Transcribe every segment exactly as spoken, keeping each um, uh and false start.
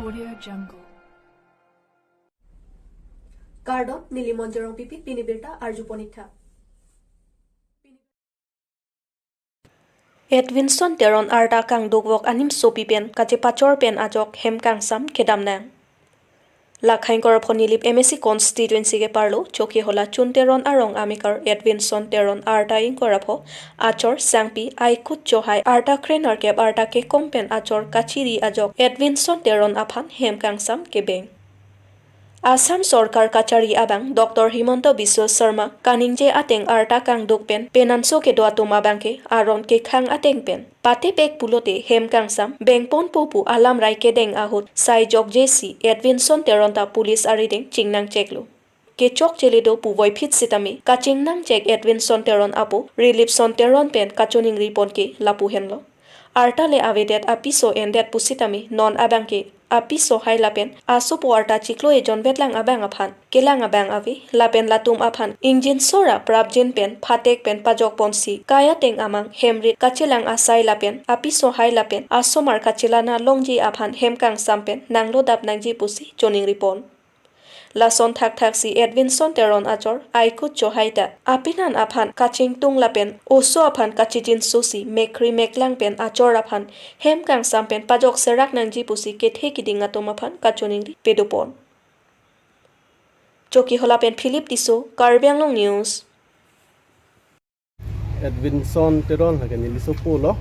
Audio Jungle. Kardom, neli Monjorong Pipi, pini birta arjupon ik tha. Edwinson Teron arta kangdukvok animsopi pen kachepachor pen ajok hem kangsam kedam nang. Lakhaing korapho Nilip M A C constituency ke parlo Chokihola Chun Teron arong amekar Edwinson Teron arta ingkorapho achor sangpi Aikut Johai arta krenerkep arta kekom pen achor kachiri ajok Edwinson Teron aphan hem kangsam kebeng. Assam Sorkar kachari abang Doctor Himanta Biswa Sarma kaningje ateng arta kangduk pen penanso kedo atum abangke aron kekhang ateng pen patepek pulote hem kangsam bengponpo pu alamrai kedeng ahut sai jokjesi Edwinson Teron ta police arideng chingnang cheklo. Kechokche le do puvoiphit sitame kachingnang chek Edwinson Teron apo Rilipson Teron pen kachoningripon ke lapu henlo. Arta le avedet apiso endet pusitame non abangke apiso hai lapen asopo arta chiklo ejon vetlang abang aphan kelang abang ave lapen latum aphan ingjinso ra prapjin pen phatek pen pajokponsi kai ateng amang hemrit kachelang asai lapen apiso hai lapen asomar kachelana longji aphan hem kangsam pen nanglodap nangji pusi choningripon. Lason thakthaksi Edwinson Teron achor Aikut Johai ta apenan aphan kachingtung lapen oso aphan kachijinsosi mekri meklang pen achor aphan hem kangsam pen pajok serak nangji pusi kethe kiding atum aphan kachoningri pedopon. Chokihola pen Philip Tisso, Karbi Anglong News. Edwinson Teron lake neli sopo lo,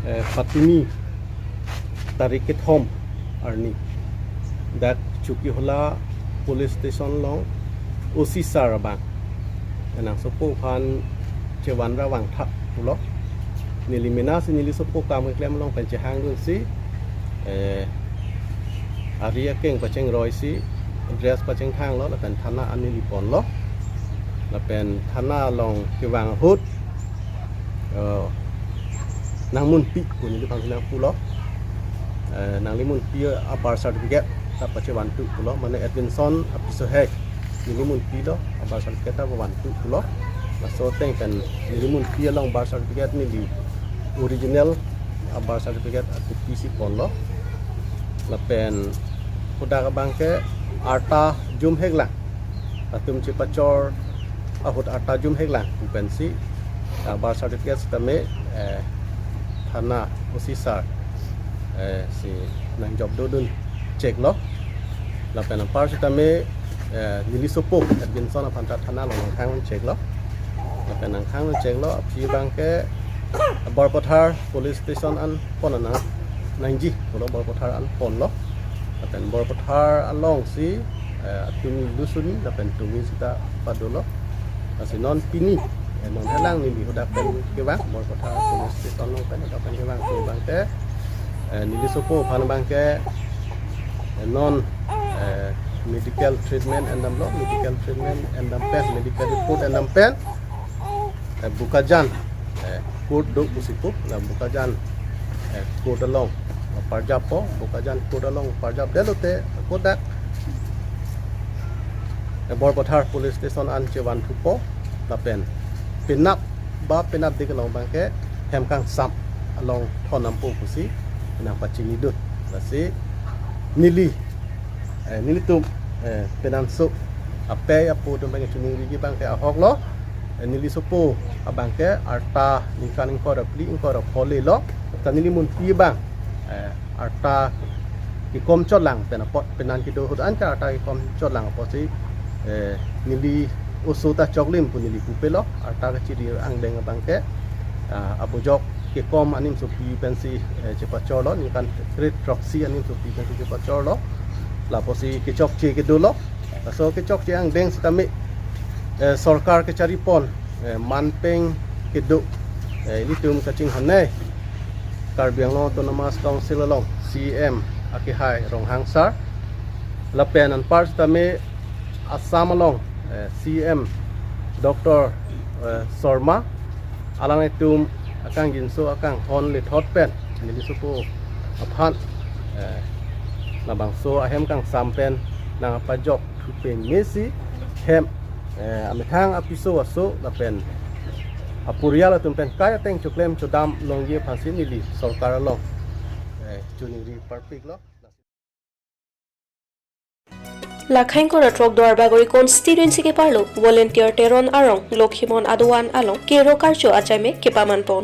eh, patini tarik kethom arni dak Chokihola Police Station along O C sir abang nangsopo aphan chevanra vangtha pulo. Neli mena si neli sopo kam keklem along pen chehangdunsi, eh, ari akeng pachengroisi, dress pachengthanglo lapen thana an neli ponlo. Lapen thana along kevang ahut, eh, nangmunpi pu neliphan nangpulo. Eh, nanglimunpi abirth certificate ta pachevantu pulo, mane Edwinson apiso hai nelimunpilo, abirth certificate ta pavantu pulo. Laso ateng pen nelimunpi along birth certificate neli original abirth certificate a copy si ponlo. Lapen hadak abangke arta jumheklang, latum chepachor ahut arta jumheklang pu pensi, ah, birth certificate sitame, eh, thana O C sir, eh, si nangjop dodun cheklo. Lapen anpar sitame, eh, neli sopo Edwinson aphan ta thana along nangkhang cheklo. Lapen nangkhang cheklo, aphi abangke Borpathar Police Station an pon nang nangji pulo, Borpathar an ponlo. Lapen Borpathar alongsi, eh, tumi lusuni lapen tumi sita padolo. Lasi non pini, eh, non helang neli hadak pen kevang Borpathar Police Station along pen hadak pen kevang, kevang ke, eh, neli sopo aphan abangke, eh, non, eh, medical treatment endamlo, medical treatment endam pen, medical report endam pen, eh, Bokajan, eh, court do pusi pu, la Bokajan, eh, court along parjappo, Bokajan court along parjapdetlote hadak, eh, Borpathar Police Station an chevanthupo, lapen penap ba penapdik along abangke hem kangsam along thondampo pusi nangpachinidun. Lasi neli, eh, nelitum, eh, penanso apei apo atum abangke choningriji abangke ahoklo, eh, neli sopo abangke arta ningkan ingkoi ra phli ingkoi ra pho lelo, ta nelimunpi abang, eh, arta kekom chotlang pen apot, penan kedo ahut anke arta kekom chotlang apotsi, eh, neli oso ta choklim pu neli pupelo, arta kachiri angdeng abangke, ah, abujok kekom animsopi pensi, eh, chepachorlo, ningkan kre throksi animsopi pensi chepachorlo. Lapusi kechokche kedolo. Laso kechokche angdeng sitame, eh, sorkar kacharipon, eh, manpeng kedo, eh, ilitum kachinghon nei Karbi Anglong Autonomous Council along C E M akehai Ronghang sir. Lapen anpar sitame Assam along, eh, C E M Doctor, eh, Sarma, alanglitum akangjinso akanghon lethot pen neli sopo aphan, eh, labangso ahem kangsam pen nangpajok thupen mesi hem, eh, amethang apiso aso lapen aporial atum pen kai ateng choklem chodam longji aphansi neli sorkar along, eh, choningri parpiklo. Lakhaingkor atrok Duarbagori constituency keparlo Volunteer Teron arong Lokhimon adovan along kero karcho ajaimek kepaman pon.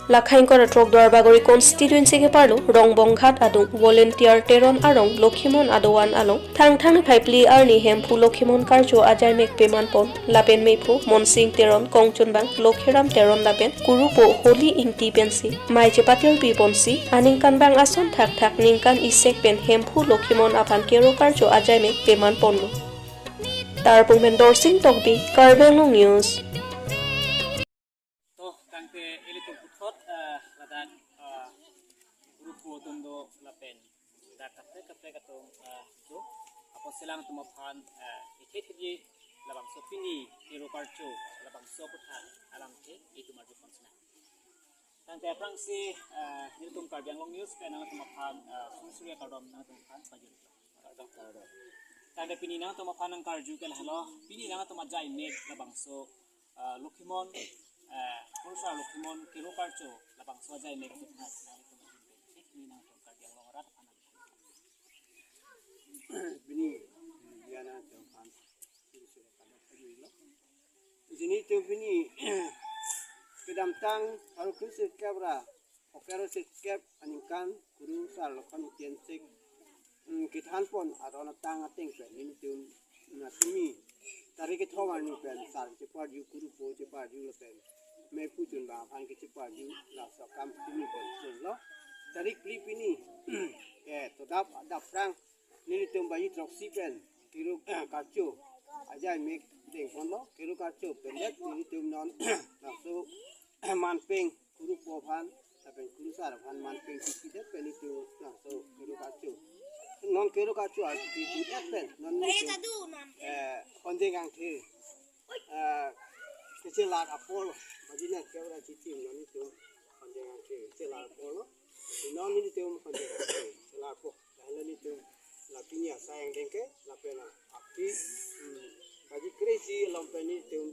Lakhaingkor atrok Duarbagori constituency keparlo Rongbonghat adung Volunteer Teron arong Lokhimon adovan along Thangthang niphai phli arni Hemphu Lokhimon karcho ajaimek peman pon lapen mephu Monsing Teron, kongchunbang Lokhiram Teron lapen kurupo Holi Ingti pensi mei chepatirpi ponsi aningkanvang ason thakthak ningkan isek pen Hemphu Lokhimon aphan kero karcho ajaimek peman ponlo. Tarpung pen Dorsing Tokbi, Karbi Anglong News. To, tangte ilitum puthot, eh, ladak, eh, kurupo atum do lapen dak kaprek kaprek atum, eh, do. Apotsi alangtum aphan, eh, ithe thiji labangso pini kero karcho labangso aputhak alamthe itum arju pon sinang. Tangte aphrangsi, eh, nelitum Karbi Anglong News pen nangtum aphan, eh, suri suri akardom nangtum aphan pajir. Tangte pini nangtum aphan nangkarju ke lahelo, pini nangtum ajaimek labangso, eh, Lokhimon, eh, Kurusar Lokhimon kero karcho labangso ajaimek aputhak nangtum aphan pini nangtum Karbi Anglong arat aphan. Pini, pini dia nangtum aphan suri suri akardom pajirlo. Jini itum pini kedamtang pharo kre sirkep ra phokep ra sirkep aningkan Kurusar Lokhon Ingti ensek, mm, kethan pon aron atang ateng pen nelitum, mm, pini tarik kethom arni pen sar cheparju, kurupo cheparju lapen mephu chunbang aphan ke cheparju laso akam pini pon chunlo. Tarik phli pini, eh, todap adap phrang nelitum baji throksi pen kero karcho ajaimek deng ponlo. Kero karcho pendet nelitum non laso manpeng kurupo aphan lapen kurusar aphan manpeng chichidet pen nelitum laso kero karcho. Non kero karcho arti pen non nelitum, eh, Honjeng Angthe, eh, kechelar apor, baji nangkep ra chichim non nelitum Honjeng Angthe kechelar aporlo. Non nelitum Honjeng Angthe kechelar apor. Lahenlo nelitum la pini asai angdeng ke lapen aphi, mm, baji kre-isi along pen nelitum,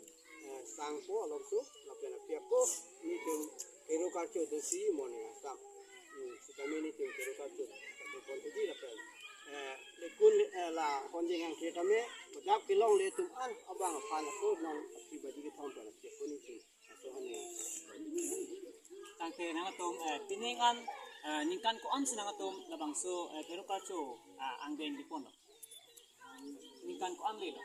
eh, sangpo alongso lapen aphi ako nelitum kero karcho dosi moning asam. Mm, sitame nelitum kero karcho karcho pon thiji lapen, eh, lekun, eh, la Honjeng Angthe tame kedap kelongle atum an abang aphan ako non aphi baji kethom pen aphi ako nelitum. Tangte nangtum, eh, pining an, eh, ningkan ko-an si nangtum labangso, eh, kero karcho, ah, angdeng di ponlo? Ningkan ko-an lelo?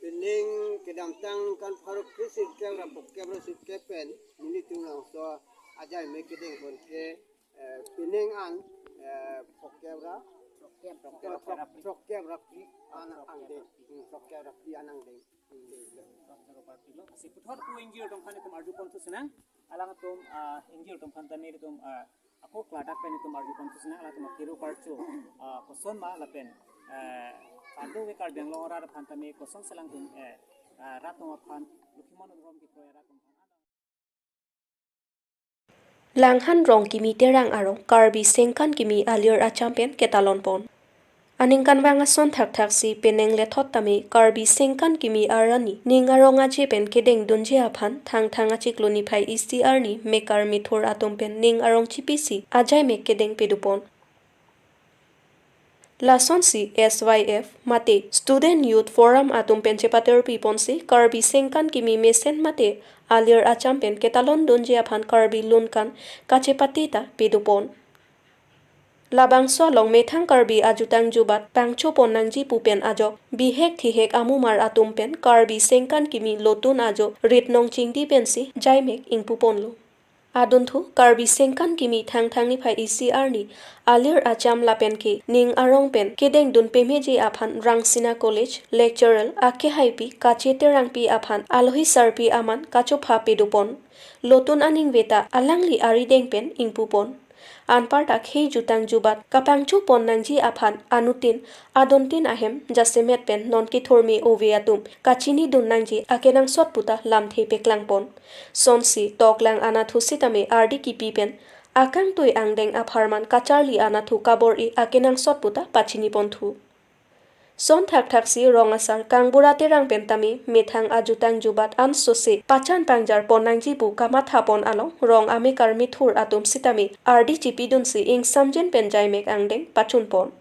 Pining kedamtang ningkan pharo kre sirkep ra phokep ra sirkep pen nelitum labangso ajaimek kedeng pon ke, eh, pining an, eh, phokep ra, phokep, phokep ra phli an angdeng. Hmm, phokep ra phli an angdeng. Hmm. Si puthot pu ingjir atum aphan itum arju pon thu sinang, alangtum, ah, ingjir atum aphan tame itum, ah, ako kladak pen itum arju pon thu sinang, alangtum kero karcho, ah, koson ma lapen, eh, kado ke Karbi Anglong arat aphan tame koson si alangtum, eh, ah, rat atum aphan, Lokhimon adorom kekroi arat atum aphan. Langhan Rongkimi Terang arong Karbi Sengkan Kimi alir acham pen ketalon pon. Aningkanvang ason thakthak si penang lethot tame Karbi Sengkan Kimi arani ning arong aje pen kedeng dunji aphan Thangthang achiklo niphai isi arni mekar methur atum pen ning arong chipisi ajaimek kedeng pedu pon. Lasonsi S Y F mate Student Youth Forum atum pen chepatirpi ponsi Karbi Sengkan Kimi mesen mate alir acham pen ketalon dunji aphan Karbi Lunkan kachepate ta pedu pon. Labangso along methang Karbi ajutang jubat pangcho pon nangji pu pen ajok bihek thihek amumar atum pen Karbi Sengkan Kimi lotun ajo rit nong chingdi pensi jaimek ingpu ponlo. Adunthu Karbi Sengkan Kimi Thangthang niphai isi arni alir acham lapen ke ning arong pen kedeng dun pemeji aphan Rangsina College lecturer akehaipi Kache Terangpi aphan alohi sarpi aman kachopha pedu pon. Lotun aningve ta alangli arideng pen ingpu pon. Anparta khei jutang jubat kapangcho pon nangji aphan anutin adontin ahem jasemet pen non kethorme ove atum kachini dun nangji akenangsot puta lamthe peklang pon. Sonsi toklang anatthu sitame ardi kipi pen akangtui angdeng apharman kacharli anatthu kabor-i akenangsot puta pachini ponthu. Son thakthak si rong asar Kangbura Terang pen tame methang ajutang jubat ansose pachan pangjar pon nangji pu kamatha pon along rong amekar methur atum sitame ardi chipi dunsi ingsamjin pen jaimek angdeng pachun pon.